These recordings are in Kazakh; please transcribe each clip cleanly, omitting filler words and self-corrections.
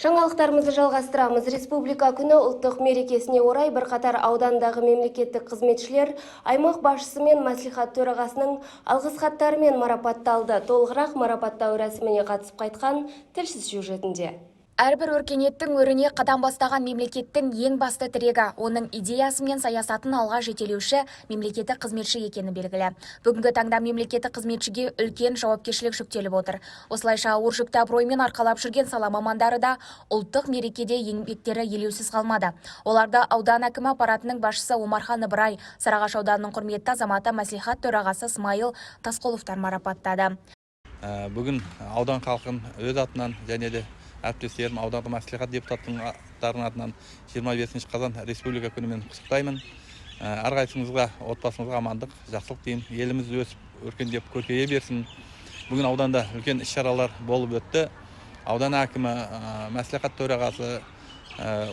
Жаңалықтарымызды жалғастырамыз. Республика күні ұлттық мерекесіне орай бірқатар аудандағы мемлекеттік қызметшілер аймақ басшысы мен мәслихат төрағасының алғыс хаттарымен марапатталды. Толығырақ марапаттау рәсіміне қатысып қайтқан тілші сюжетінде. Әрбір өркениеттің өріне қадам бастаған мемлекеттің ең басты тірегі, оның идеясы мен саясатын алға жетелеуші мемлекеттік қызметші екені белгілі. Бүгінгі таңда мемлекеттік қызметшіге үлкен жауапкершілік жүктеліп отыр. Осылайша, ауыр жүкті абыроймен арқалап жүрген сала мамандары да ұлттық мерекеде еңбектері елеусіз қалмады. Оларды аудан әкімі аппаратының басшысы Омархан Ыбырай, Сарыағаш ауданының құрметті азаматы, мәслихат төрағасы Смайыл Тасқұловтар марапаттады. Бүгін аудан халқын өз атынан және де әріптестерім, аудандық мәслихат депутаттарының атынан 25 қазан, Республика күнімен құттықтаймын. Әрқайсыңызға, отбасыңызға амандық, жақсылық тілеймін. Еліміз өсіп, өркендеп, көркейе берсін. Бүгін ауданда үлкен іс шаралар болып өтті. Аудан әкімі, мәслихат төрағасы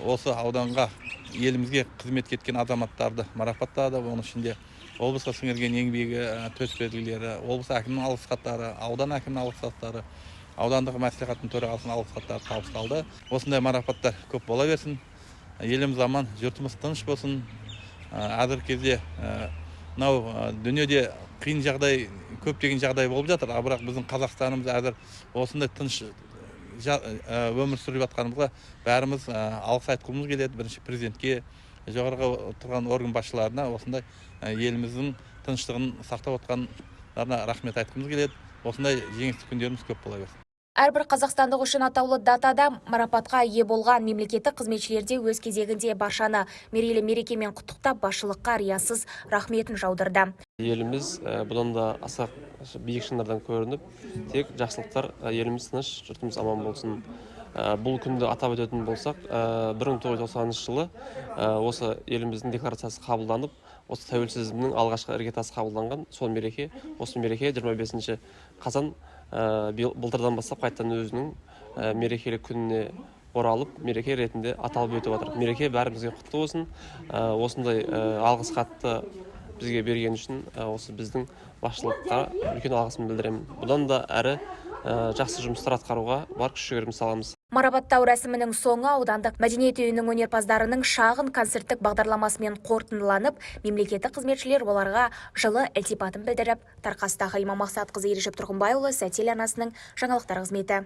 осы ауданға, елімізге қызмет еткен азаматтарды марапаттады. Оның ішінде облысқа сіңірген еңбегі төс белгілері, облыс әкімінің алғыс хаттары, аудан әкімінің алғыс хаттары, аудандық мәслихаттың төрағасының алғыс хаттары табысталды. Осындай марапаттар көп бола берсін. Еліміз аман, жұртымыз тыныш болсын. Қазіргі кезде мынау дүниеде қиын жағдай, көптеген жағдай болып жатыр, а бірақ біздің Қазақстанымыз әзір осындай тыныш өмір сүріп жатқанымызға бәріміз алғыс айтқымыз келеді. Бірінші президентке, жоғарғы тұрған орган басшыларына, осындай еліміздің тыныштығын сақтап отқандарына рахмет айтқымыз келеді. Осындай жеңісті күндеріміз көп бола берсін. Әрбір қазақстандық үшін атаулы датада марапатқа ие болған мемлекеттік қызметшілер де өз кезегінде баршаны мерейлі мерекемен құттықтап, басшылыққа риясыз рахметін жаудырды. Еліміз бұдан да аса биік шыңдардан көрініп, тек жақсылықтар, еліміз тыныш, жұртымыз аман болсын. Бұл күнді атап өтетін болсақ, 1990 жылы осы еліміздің декларациясы қабылданып, осы тәуелсіздігінің алғашқы іргетасы қабылданған сол мереке. Осы мереке 25 қазан биыл, былтырдан бастап қайтадан өзінің мерекелік күніне оралып, мереке ретінде аталып өтіп жатыр. Мереке бәрімізге құтты болсын. Осындай алғыс хатты бізге берген үшін осы біздің басшылыққа үлкен алғысымды білдіремін. Бұдан да әрі жақсы жұмыстар атқаруға бар күш жігерімізді саламыз. Марапаттау рәсімінің соңы аудандық мәдениет үйінің өнерпаздарының шағын концерттік бағдарламасымен қорытындыланып, мемлекеттік қызметшілер оларға жылы ілтипатын білдіріп тарқасты. Халима Мақсатқызы, Ережеп Тұрғынбайұлы, Сәт телеарнасының жаңалықтар қызметі.